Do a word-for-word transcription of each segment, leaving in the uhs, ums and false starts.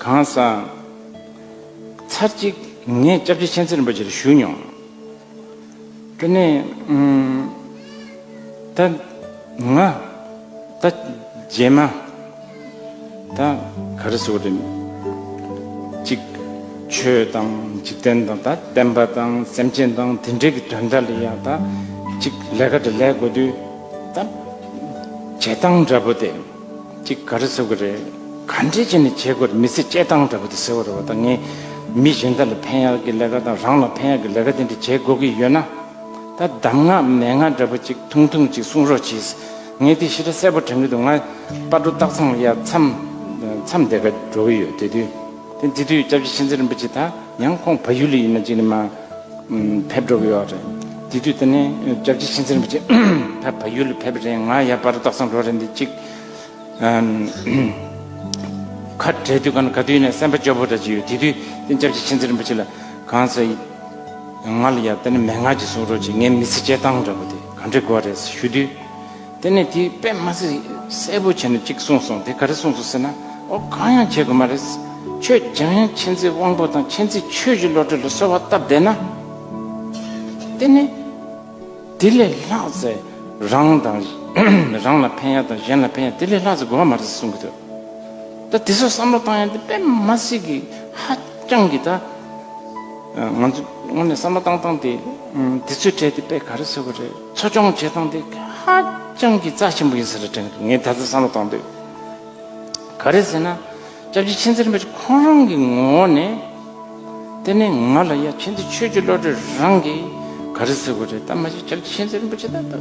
གང་ཟག་ཚར་གཅིག་ངས་སྐྱབས་རྗེ་མཁྱེན་བརྩེ་རིན་པོ་ཆེ་ལ་ཞུས་མྱོང་། དེ་ནས་ཨུམ། ད་ང་ད་རྗེས་མ་ད་ག་རེ་ཟེར་དགོས་རེད། གཅིག་ཆོས་དང་འཇིག་རྟེན་དང་ད་བསྟན་པ་དང་སེམས་ཅན་དང་དེ་འདྲའི་གི་དོན་དག་ལ་ཡང་ད་གཅིག་ལས་ཀ་དེ་ལས་དགོས་དུས་ད་བྱེད་སྟངས་འདྲ་པོ་དེ། ཅིག་ག་རེ་ཟེར་དགོས་རེད། ག་འདྲས་བྱས་ནས་བྱེད་དགོས་རེད། མི་ཚེ་སྐྱེལ་སྟངས་འདྲ་པོ་དེ་ཟེར་བ་རེད་བ། ད་ངས་མི་གཞན་དག་ལ་ཕན་ཡག་གི་ལས་ཀ་དང་རང་ལ་ཕན་ཡག་གི་ལས་ཀ་དེ་འདྲ་བྱེད་དགོས་ཀྱི་ཡོད་ན། ད་གདམས་ངག་མན་ངག་འདྲ་པོ་ཅིག་ཐུང་ཐུང་ཅིག་གསུང་རོགས་གྱིས། ངས་དེ་ཞེ་དྲག་གསལ་པོ་དྲན་གྱི་འདུག་ང་སྤ་གྲོ་སྟག་ཚང་ལ་ཡ་མཚམས་མཚམས་བསྡད་ག་འགྲོ་གི་ཡོད་དེ་དུས། དེ་དེ་དུས་སྐྱབས་རྗེ་མཁྱེན་བརྩེ་རིན་པོ་ཆེ་ད་ཡང་ཁོང་བལ་ཡུལ་ལ་ཡིན་ན་ཅིག་ནས་མ། ཕེབས་འགྲོ་གི་ཡོད་རེད། དེ་དུས་དེ་ནས་སྐྱབས་རྗེ་མཁྱེན་བརྩེ་རིན་པོ་ཆེ་ཕ་བལ་ཡུལ་ལ་ཕེབས་རེད། ང་ཡ་སྤ་རོ་སྟག་ཚང་འགྲོ་རེད། འདི་གཅིག་ཁ་བྲལ་དུས་ག་ན་ག་དུས་ནས་སེམས་པ་སྐྱོ་པོ་འདྲ་ཅིག་ཡོད། དེ་དུས་དེ་སྐྱབས་རྗེ་མཁྱེན་བརྩེ་རིན་པོ་ཆེ་ལ་གང་ཟེར་ང་ལ་ཡ་དེ་ནས་མན་ངག་ཅིག་གསུང་རོགས་གྱིས། ངའི་མི་ཚེ་སྐྱེལ་སྟངས་འདྲ་པོ་དེ་ག་འདྲ་དགོས་རེད་ཞུ་དུས། དེ་ནས་དེ་དཔེ་མ་སྲིད་གསལ་པོ་བྱས་ནས་གཅིག་གསུངས་སོང་། དེ་ག་རེ་གསུངས་སོང་ཟེར་ན། ཨོ་གང་ཡང་བྱེད་དགོས་མ་རེད། ཁྱོད་འཇམ་དབྱངས་མཁྱེན་བརྩེ་དབང་པོ་དང་མཁྱེན་བརྩེ་ཆོས་ཀྱི་བློ་གྲོས་ལ་གསོལ་བ་བཏབ་བསྡད་ན། དེ་ནས་དེ་ལས་ལྷག་ཙམ་རང་དང་རང་ལ་ཕན་ཡག་དང་གཞན་ལ་ཕན་ཡག་དེ་ལས་ལྷག་ཙམ་དགོས་པ་མ་རེད་གསུང་གི་འདུག་ད་དེ་ཚོ་བསམ་བློ་བཏང་ཡག་དེ་དཔེ་མ་སྲིད་ཀྱི་ཧ་ཅང་གི་ད། ང་ཚོ་དངོས་གནས་བསམ་བློ་བཏང་སྟངས་དེ། དེ་ཚོའི་གྲས་དེ་དཔེ་ག་རེ་ཟེར་དགོས་རེད། འཚོ་སྐྱོང་བྱེད་སྟངས་དེ་ཧ་ཅང་གི་རྩ་ཆེན་པོ་ཡིན་ཟེར་རེད་དྲན་གི་འདུག་ངས་ད་ལྟ་བསམ་བློ་བཏང་དུས། ག་རེ་ཟེར་ན། སྐྱབས་རྗེ་མཁྱེན་བརྩེ་རིན་པོ་ཆེ་ཁོང་རང་གི་ངོ་བོ་ནས། དེ་ནས་ང་ལ་ཡ་མཁྱེན་བརྩེ་ཆོས་ཀྱི་བློ་གྲོས་རང་གིས་ག་རེ་ཟེར་དགོས་རེད། ད་མ་གཞི་སྐྱབས་རྗེ་མཁྱེན་བརྩེ་རིན་པོ་ཆེ་ད་ལྟ་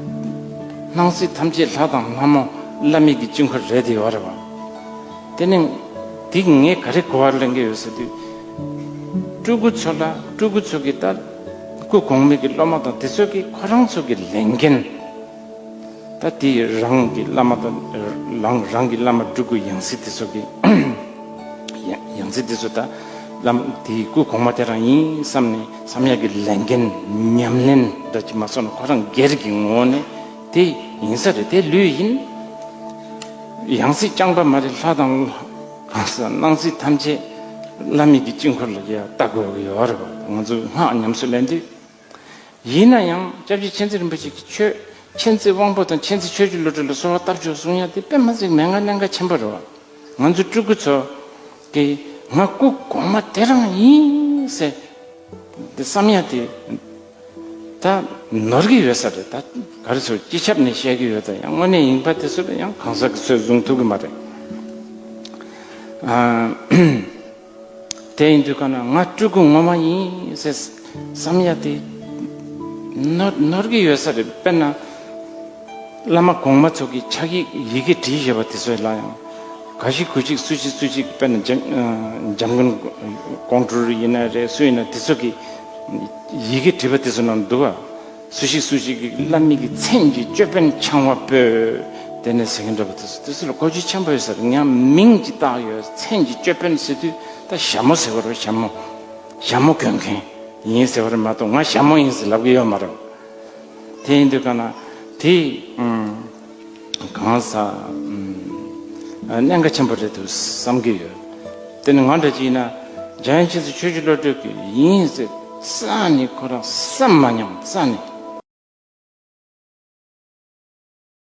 སྣང་སྲིད་ཐམས་ཅད་ལྷ་དང་ལྷ་མོ་བླ་མེད་ཀྱི་དཀྱིལ་འཁོར་རེད་དེ་ཡོད་རེད་བ། དེ་ནས་དེ་ངས་ག་རེ་གོ་བ་ལེན་གྱི་ཡོད་ཟེར་དུས། སྤྲུལ་སྐུ་ཚོ་ལ་སྤྲུལ་སྐུ་ཚོ་གི་ད་སྐུ་གོང་མའི་གི་སློབ་མ་དང་དེ་ཚོ་གི་ཁོ་རང་ཚོ་གི་ལས་འགན། ད་དེ་རང་གི་བླ་མ་དང་རང་རང་གི་བླ་མ་སྤྲུལ་སྐུ་ཡང་སྲིད་དེ་ཚོ་གི་ཡང་ཡང་སྲིད་དེ་ཚོ་ད་བླ་མ་དེའི་སྐུ་གོང་མ་དེ་རང་ཡིན་བསམ་ནས་བསམ་ཡག་གི་ལས་འགན་ཉམས་ལེན་འདྲ་ཅིག་མ་སོང་ན་ཁོ་རང་སྒེར་གྱི་ངོ་བོ་ནས་དེ་ཡིན་ས་རེད། དེ་ལོས་ཡིན། ཡང་སྲིད་རྐྱང་པ་མ་རེད། ལྷ་དང་གང་ཟག་སྣང་སྲིད་ཐམས་ཅད་བླ་མེད་ཀྱི་དཀྱིལ་འཁོར་ལ་ཡ་ལྟ་དགོས་ཀྱི་ཡོད་རེད་བ། ང་ཚོ་སྔགས་ཉམས་སུ་ལེན་དུས། ཡིན་ན་ཡང་སྐྱབས་རྗེ་མཁྱེན་བརྩེ་རིན་པོ་ཆེ་གི་ཆོས་མཁྱེན་བརྩེ་དབང་པོ་དང་མཁྱེན་བརྩེ་ཆོས་ཀྱི་བློ་གྲོས་ལ་གསོལ་བ་བཏབ་ཆོག་གསུང་ཡ་དེ་དཔེ་མ་སྲིད་མན་ངག་གནད་འགག་ཆེན་པོ་རེད་བ། ང་ཚོ་སྤྲུལ་སྐུ་ཚོ་གིས་ང་སྐུ་གོང་མ་དེ་རང་ཡིན་ཟེར། འདི་བསམ་ཡ་དེ། ད་ནོར་གྱི་ཡོད་ས་རེད། ད་ག་རེ་ཟེར་སྤྱི་ཁྱབ་ནས་བཤད་ཀྱི་ཡོད། ད་ཡང་དངོས་གནས་ཡིན་པ་དེ་ཚོ་ལ་ཡང་གང་ཟག་གི་ཚོས་བཟུང་ཐུབ་ཀྱི་མ་རེད། ཨ། དེ་ཡིན་དུས་ག་ན་ང་སྤྲུལ་སྐུ་ངོ་མ་ཡིན་ཟེར་བསམ་ཡ་དེ་ནོར་ནོར་གྱི་ཡོད་ས་རེད། དཔེར་ན། བླ་མ་གོང་མ་ཚོ་གི་ཕྱག་ཡིག་ཡི་གེ་བྲིས་བཞག་པ་དེ་ཚོ་ལ་ཡང་ག་ཞིག་གུ་ཞིག་སུ་ཞིག་སུ་ཞིག་དཔེར་ན་འཇམ་འཇམ་མགོན་ཀོང་སྤྲུལ་ཡིན་ན་རེད། སུ་ཡིན་ན་དེ་ཚོ་གི་ཡི་གེ་བྲིས་པ་དེ་ཚོ་ནང་འདུག་བ། སུ་ཞིག་སུ་ཞིག་གིས་བླ་མའི་གི་མཚན་གྱི་ཅོད་པན་འཆང་བ་པོས་དེ་ནས་ཟེར་གྱིན་འདུག་བ། དེ་ཚོ་དེ་ཚོ་ལ་གོ་རྒྱུ་ཆེན་པོ་ཡོད་ས་རེད། ཡང་མིང་ཅིག་བཏགས་ཡོད། མཚན་གྱི་ཅོད་པན་ཟེར་དུས་ད་ཞྭ་མོ་ཟེར་བ་རེད། ཞྭ་མོ་ཞྭ་མོ་གྱོན་མཁན་ཡིན་ཟེར་བ་རེད་མ་གཏོགས་ང་ཞྭ་མོ་ཡིན་ཟེར་ལབ་ཀྱི་ཡོད་མ་རེད། དེ་ཡིན་དུས་ག་ན་དེ་ཨུམ། གང་ཟག་ཨུམ། གནད་འགག་ཆེན་པོ་རེད་འདུག་བསམ་གྱི་ཡོད། དེ་ནི་ང་འདྲ་ཅིག་ཡིན་ན་འཇམ་དབྱངས་མཁྱེན་བརྩེ་ཆོས་ཀྱི་བློ་གྲོས་ཀྱི་ཡིན་ཟེར་རྩ་ནས་ཁོ་རང་བསམ་མ་མྱོང་། རྩ་ནས་